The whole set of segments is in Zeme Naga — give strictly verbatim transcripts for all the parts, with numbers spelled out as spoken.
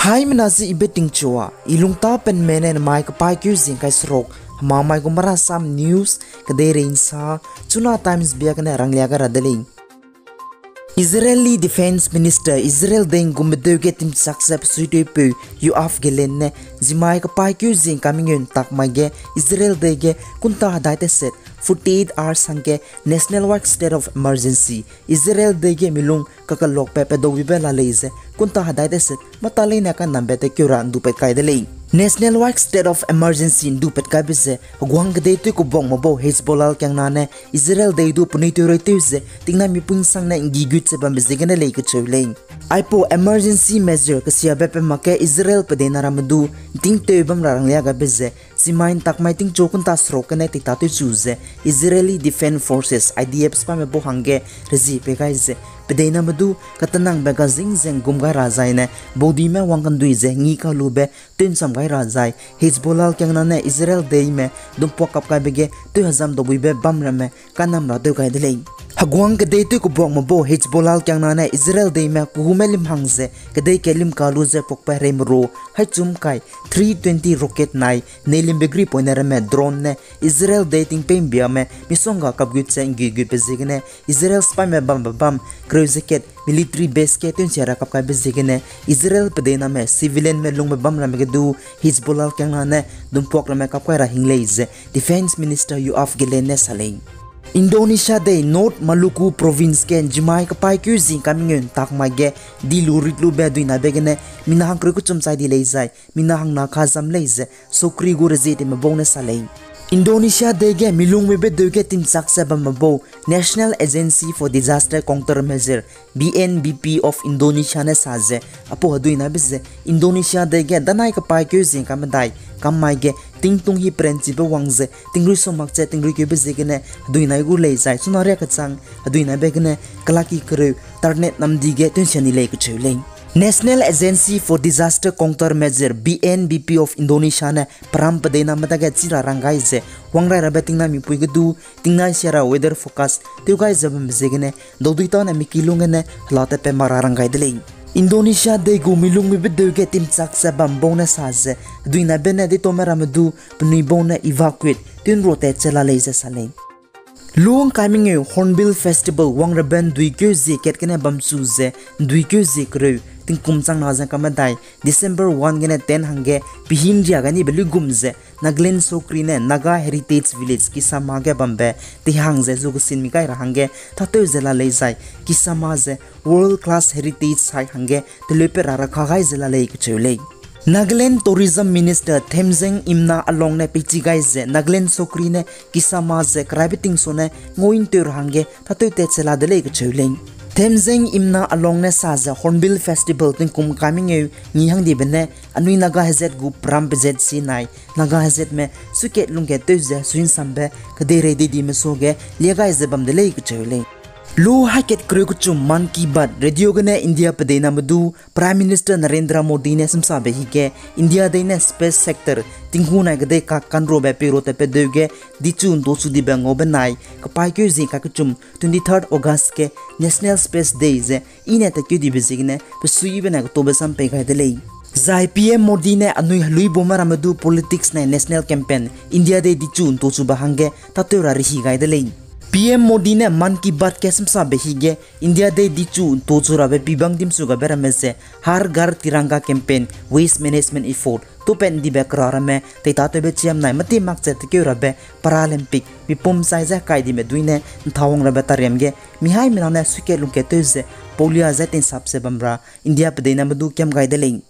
Haimena ze ibe tingchua, i lungta penme ne namai kapaîkeu zing kai seruk, hemamai gu Marasam News, kedeirei nsa, Chuna Times bia gene ranglia gai ra de lei. Israeli Defense Minister Israel dei ’nggumbedeu ge timchak ze pesuitewpeu Yoav Gallant ne, zimai kapaîkeu zing kamingeu ’ntak mai ge Israel dei ge kunta hedai teset forty-eight hours hangge Nationwide State of Emergency, Israel dei ge milung kakelokbe pedaubibe la lei ze kunta hedai teset mata leine kanambe tekeu ra ’ndupat kai de lei. Nationwide State of Emergency ’ndupat kaibe ze heguang kedei tewkubakme bau Hezbollah kiangna ne Israel dei du penui tewreitew ze tingnamipui ’nsangne ’nggigut ze bambe ziegene lei kecheu lei. Aipau emergency measure kesiabe pe makge Israel pedeina ramme du ’ntingtew bam ra ranglia gaibe ze, zimai ’ntak mai tingchu kunta seruk gene teitatew chu ze Israeli Defense Forces, I D F, sipaime bau hangge rezie pei gai ze, pedeiname du katenangbe gazing ze ’nggum gai ra zaine, baudime wangkendui ze ngi kalube tew'nsam gai ra zai, Hezbollah kiangna ne Israel deime dumpuak kap kaibe ge tewhezam daubuibe bam ramme kanam ra tew gai de lei. Heguang kedei tewkubakme bau Hezbollah kiangna ne Israel deime kuhume lim hang ze kedei kelimka lu ze puakpe hereimeru haichum kai three twenty rocket nai neilimbe gripoine ramme drone ne Israel dei tingpei ’mbiame misongga kapgut ze ’nggiugutbe ziegene Israel sipaime bambe bam kereu ze kat military base ge tew'nsia ra kap kaibe ziegene Israel pedeiname civilianme lungbe bam ramme ge du Hezbollah kiangna ne dumpuak ramme kap kai ra hing lei ze Defense Minister Yoav Gallant ne sa lei. Indonesia dei North Maluku Province ge ’nzimai kapaîkeu zing kamingeu ’ntak mai ge di lu rit lube duinabe gene mina hangkereu kechum chai di lei zai mina hangna kazam lei ze sokri gu rezieteme bau ne sa lei. Indonesia dei ge milungmuibe deu ge timchak ze bambe bau National Agency for Disaster Countermeasure, B N B P of Indonesia ne sa ze, aipau heduinabe ze Indonesia dei ge danai kapaîkeu zing kamedai kam mai ge tingtung hi perenchibe wang ze tingrui sumak ze tingruikeube ziegene heduinai gu lei zai chuna riakechang heduinabe gene kelaki kereu tarnet namdi ge tew'nsia ni lei kecheu lei. National Agency for Disaster Countermeasure, B N B P of Indonesia ne peram pedeiname dage chi ra rang gai ze, wangrai rabe tingnamipui ge du tingnai sia ra weather forecast tew gai ze bambe ziegene daudui tâne miki lung gene hela tatpat mak ra rang gai de lei. Indonesia dei gu milungmuibe deu ge timchak ze bam bau ne sa ze, heduinabe ne deitaume ramme du penui bau ne evacuate tew ’nrua tat che la lei ze sa lei. Lungkai mengeu Hornbill Festival wang rabe ’nduikeu zie kat gene bamchu ze ’nduikeu zie kereu tingkum changna ze kamedai December one gene ten hangge pehî ’nria gai nibe luigum ze Nagaland sokri ne Naga Heritage Village Kisama ge bambe teihang ze zu kesin mi gai ra hangge tâtew ze la lei zai Kisama ze World Class Heritage Site hangge teleupat ra rakha gai ze la lei kecheu lei. Nagaland Tourism Minister Themgeng Imna Along ne peichi gai ze Nagaland sokri ne Kisama ze keraibe tingsu ne ngau ’ntew ra hangge tâtew tat che la de lei kecheu lei. Themgeng Imna Along ne sa ze Hornbill Festival tingkum kai mengeu ngi hangdibe ne anui Naga hezat gu peram pezat si nai Naga hezatme suikat lungkat tew ze suinsambe kedeirei deidime suage lia gai ze bam de lei kecheu lei. Lu haikat kereu kechum Mann Ki Baat radio gene India pedeiname du Prime Minister Narendra Modi ne semsabe hige India dei ne space sector tinghu nai kedei kak kanrobe peirotatbe deu ge dichu ’ntochu dibe ngaube nai kapaîkeu zie kakechum twenty-third August ge National Space Day ze i ne tatkeu dibe ziegene pesuibe ne ketobe sam pei gai de lei. Zai P M Modi ne anui heluibaume ramme du politics nai national campaign India dei dichu ’ntochube hangge tâtew ra rehi gai de lei. P M Modi ne Mann Ki Baat ge semsabe hige India dei dichu ’ntochu rabe pibang dimsu gabe ramme ze Har Ghar Tiranga campaign, waste management effort, tupat ’ndibe kera ramme teitateube chiam nai mâtie makchat tekeu rabe Paralympic mipum chai ze kai dime dui ne ’nthawang rabe tariam ge mihaimena ne suikat lungkat tew ze paulia zai teinsap ze bam ra India pedeiname du kiam gai de lei.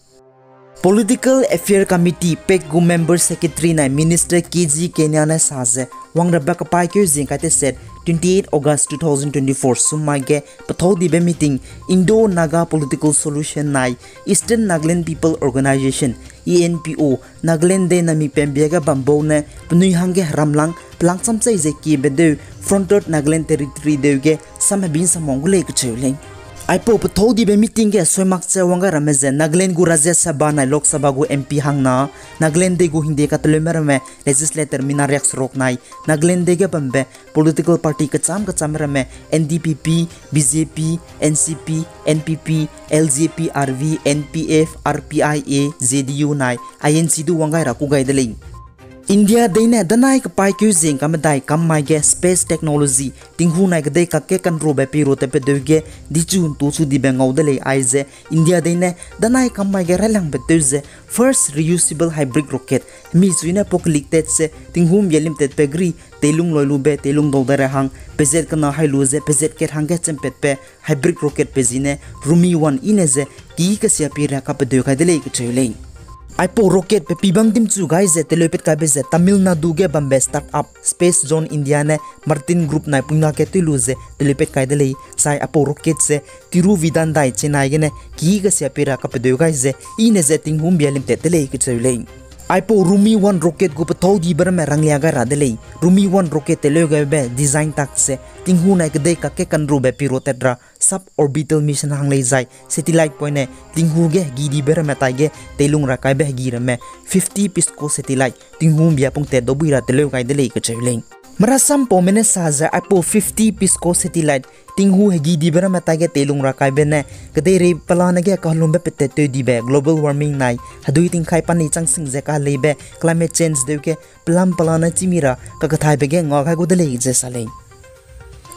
Political Affair Committee, PAC gu Member Secretary nai Minister K G Kenia ne sa ze, wang rabe kapaîkeu zie kai teset twenty-eight August two thousand twenty-four summai ge pethâu dibe meeting Indo-Naga Political Solution nai Eastern Nagaland People Organization, E N P O, Nagaland dei na mi pembia ge bam bau ne penui hangge heramlang pelangcham chei ze kiebe deu Frontier Nagaland Territory deu ge sam hebi ’nsamwang gu lei kecheu lei. Aipau pethâu dibe meeting ge soi mak ze wang gai ramme ze Nagaland gu Rajya Sabha nai Lok Sabha gu MP hangna, Nagaland dei gu hingde kateleume ramme legislator mina riakseruk nai, Nagaland dei ge bambe political party kecham kecham ramme NDPP, BJP, NCP, NPP, LJP, RV, NPF, RPIA, JDU nai INC du wang gai ra kû gai de lei. India dei ne danai kepaîkeu zing kamedai kam mai ge space technology tinghu nai kedei kakge kanrube piro tatpedeu ge dichu ntuchu dibe ngau de lei aize India dei ne danai kam mai ge railangbe tew ze first reusable hybrid rocket hemi chui ne pau keliktat ze tinghu mbia limtatbe gri teilung loi lube teilung dau dai ra hang pezat kena hai lu ze pezat kat hangge chempatbe hybrid rocket pe zi ne Rumi one i ne ze ki kesia pi ra kapedeu gai de lei kacheu lei. Aipau rocket pe pibang dimchu gai ze teleupat kaibe ze Tamil Nadu ge bambe startup Space Zone India ne Martin Group nai puina ke tei lu ze teleupat kai de lei, zai aipau rocket ze Tiruvidandai Chennai gene ki kesia pi ra kapedeu gai ze i ne ze tinghu mbia limtat de lei kacheu lei. Aipau Rumi one rocket gu pethâu dibe ramme ranglia gai ra de lei. Rumi one rocket teleu gaibe design tak ze tinghu nai kedei kakge kanrube piro tat ra suborbital mission hang lei zai satellite poine tinghu ge hegi dibe ramme taige teilung ra kaibe hegi ramme fifty Pisco satellite tinghu mbia pungtat daubui ra teleu gai de lei kacheu lei. Marasampaume ne sa ze aipau fifty Pisco satellite tinghu hegi dibe ramme taige teilung ra kaibe ne kedeirei pelane ge kahelumbe petat teu dibe global warming nai hedui tingkai pani chang sing ze kaheleibe climate change deu ge pelam pelane chîmi ra kakethaibe ge nga gai gu de lei ze sa lei.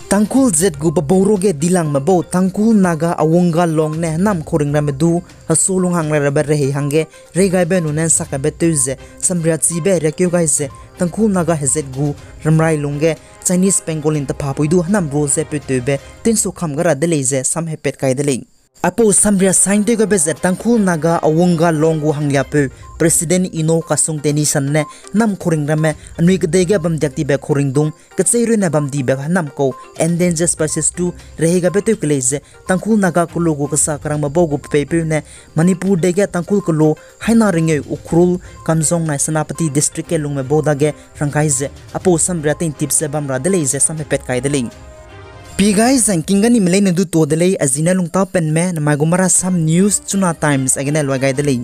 Tangkhul zat gu pebau ruage dilangme bau Tangkhul Naga Awunga Long ne hênam khuring ramme du hesu lung hang rai rabe rehei hangge reigaibe nune nsakaibe tew ze samriachibe riakeu gai ze Tangkhul Naga hezat gu ramrai lungge Chinese pangolin tephapui du hênam ru ze peutewbe teinsu kam gai ra de lei ze sam hepat kai de lei. Aipau samria sign tew gaibe ze Tangkhul Naga Awunga Long gu hangliapeu President Eno Kasung Tenison ne hênam khuring ramme anui kedei ge bamdiak tibe khuring dung kecheirune bam dibe hênam kau endangered species du rehei gaibe tew kelei ze Tangkhul Naga kelo gu kesa kerangme bau gu pepeipeu ne Manipur dei ge Tangkhul kelo haina ringeu Ukhrul, Kamjong nai Senapati district ge lungme bau dage rangkai ze aipau samria teintip ze bam ra de lei ze sam hepat kai de lei. Pi gai zangking ganime leine du tuâ de lei, a zine lungtâ penme namai gu Marasam News Chuna Times a gene luai gai de lei.